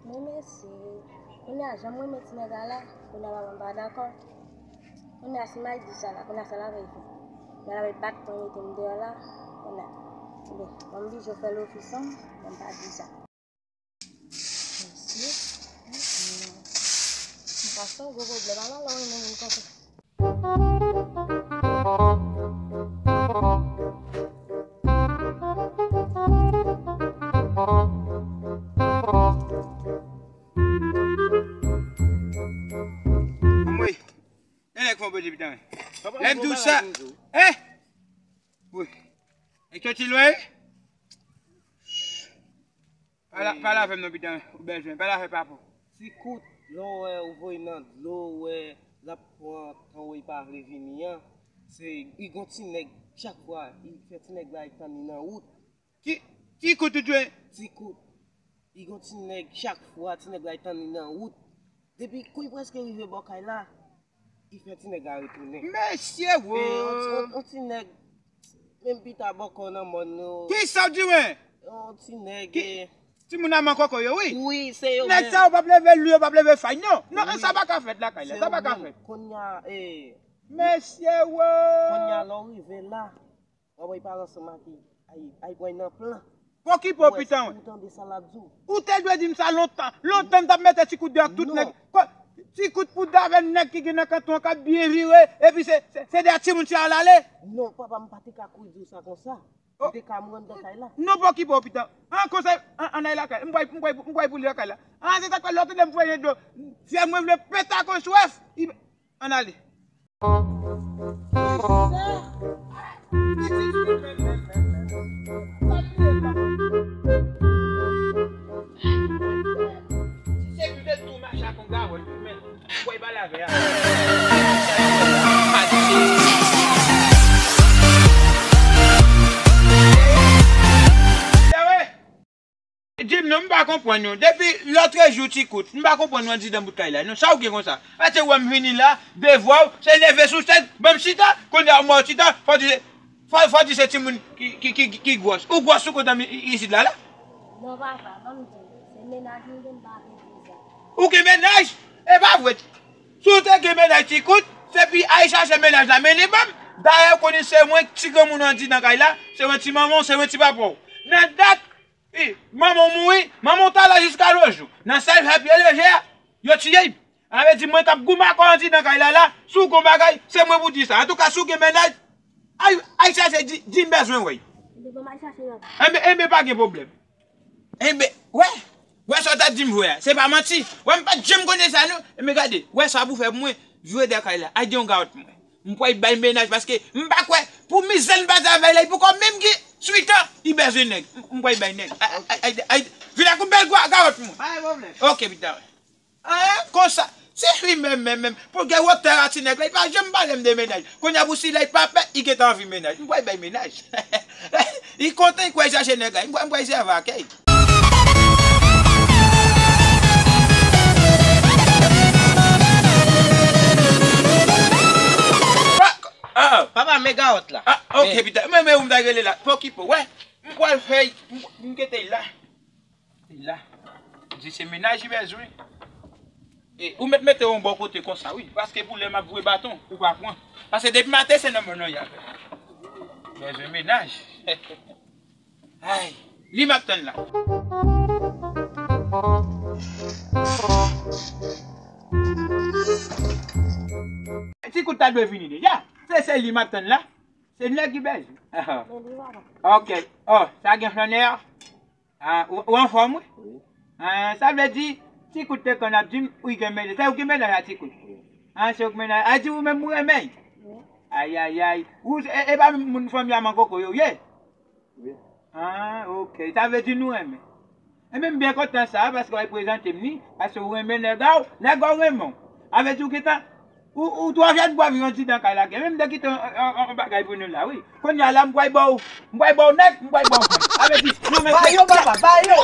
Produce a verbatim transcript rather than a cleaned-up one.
Men mesye, kounye a jan m renmen ti nèg la la, kounye a papa m pa dakò. Kounye a si m al di sa la, kounye a sa l ap fè. Kounye a l ap bat mwen, mete m deyò la. Kounye a, bon, ban m bijo fè l ofis an, ban m pa di sa. Mesye, m pa sonje gwo pwoblèm, ala lè w renmen moun konsa. Anmwey, e nèg fon bò depi tan. Lè m di w sa, eh? Wi. E kyo ti lwen? Pale, pale avè m non, pitan, ou bezwen, pale avè papa w. Ti Kout, lè w wè ou voye nan dlo, ou wè l ap pran tan w, li pa vle vini an, se, li gon ti nèg, chak fwa, li fè ti nèg la, li tann li nan wout. Ki, Ti Kout ou jwe? Ti Kout. Li gon ti nèg, chak fwa, ti nèg la, li tann li nan wout. Depi kou li prèske rive bò kay la, li fè ti nèg la retounen. Mesye wo! E, on ti, on, on ti nèg, menm pita bòkò nan mòn yo. Kisa w di mwen? On ti nèg, Ki, e, timoun nan mankòkò yo, wi. Wi, se yo menm. Nèg sa yo p ap leve lou, yo p ap leve fay, non. Non, wi, sa pa ka fèt lakay la, sa pa ka fèt. Kounye a, e, Mesye wo! Kounye a, lè w rive la, w ap wè pale ansanm ak li. Ay, ay, pran nan plan. Okipe w, pitan, wi. Ou tande sa l ap di w? Ou te dwe di m sa lontan. Lontan m t ap mete Ti Kout deyò ak tout nèg. Ko-, Ti Kout pou dave nèg ki gen nan kanton an k ap byen vire. Epi se, se, se dèyè timoun sa yo l ale. Non, papa, m pa te ka kouri di w sa konsa. M te ka mouri anndan kay la. Non, pa okipe w, pitan. An konsa, an, ann al lakay. M pral, m pral, m pral pou li lakay la. An, se sa k fè lè w tande m voye dlo. Fyèl mwen vle pete akoz swaf. Ann ale. Di m non, m pa konprann nou. Depi lòtrejou Ti Kout, m pa konprann nou anndidan bout kay la. Non, sa w gen konsa? Paske w wè m vini la, devwa w, se leve sou chèz, ban m chita, kounye a w mò chita, fò di, fò, fò di se timoun ki, ki, ki, ki gwòs. Ou gwòs sou kont an isit la, la? Non, papa, ban m di w, se mennaj mwen gen, m pa vle di sa. Ou gen mennaj? E pa vre. Si w te gen mennaj Ti Kout, se pi al chache mennaj la, mennen ban m. Dayè, w konnen se mwen ti granmoun anndidan kay la, se mwen ti manman w, se mwen ti papa w. Nan dat Wi, manman w mouri, manman w t al la jiska lojou. Nan sèl fè pye lejè a, yo tiye l. Sa vle di mwen k ap goumen ak ou anndidan kay la la, si w gon bagay, se mwen pou di sa. Antouka, si w gen mennaj, al, al chache, di, di m bezwen wè l. Enben, ban m al chache l ankò. Enben, enben, pa gen pwoblèm. Enben, wè, wè sa w t ap di m vre a, se pa manti. Wè, m pa t janm konnen sa non. Enben, gade, wè sa pou fè pou mwen, vire dèyè kay la, al gen yon gawòt pou mwen. M pral bay mennaj paske m pa kwè pou mizè n pase avè l la, li poko menm gen swit an, li bezwen nèg. M, m pral bay nèg. Ay, ay, ay, ay, vin ak yon bèl gwa, gawòt mwen. Pa gen pwoblèm. Ok, pita. An, konsa. Se wi menm, menm, menm. Pou gen wotè a ti nèg la, li pa janm pale m de mennaj. Kounye a pou si la, li pa pè, li gentan anvi mennaj. M pral bay mennaj. Li kontan, li kwè chache nèg la. M pral, m pral sèvi ak li. Ah, ah. Papa, men gawòt la. Ah, ok, men pita. Men, men, ou m ta rele la. Pa okipe w, wè. M pral fè, m, m kite l la. L la. Di se mennaj li bezwen. E, ou mèt mete yon bò kote konsa, wi. Paske pou lè m ap voye baton, ou pa pran. Paske depi maten, se nan men w y ap. Bezwen mennaj. Ay, li m ap tann la. Ti Kout ta dwe vini deja. Se, se li m ap tann la. Se nèg ki bezwen. Aha. Ok. Oh, sa gen flannè a? Ah, ou, ou anfòm, wi? Wi. Ah, sa vle di, Ti Kout te konn ap di m, ou gen mennaj. Se ou ki mennaj a Ti Kout? Wi. Ah, se ou ki mennaj. A di ou menm ou renmen l? Wi. Ayayay. Ou, e, e pa moun fanmi a Mankoko yo, ye? Wi. Ah, ok. Sa vle di nou renmen. Enben, m byen kontan sa, paske w al prezante m li, paske ou renmen nèg a w, nèg a w renmen w. Sa vle di ou gentan, ou, ou twò jèn pou w ap viv anndidan kay la, gen menm de kite yon, yon, yon bagay pou nou la, wi. Kounye a la, m pral ba w, m pral ba w nèg, m pral ba w fanm. Sa vle di, nou menm ba yo, papa, ba yo.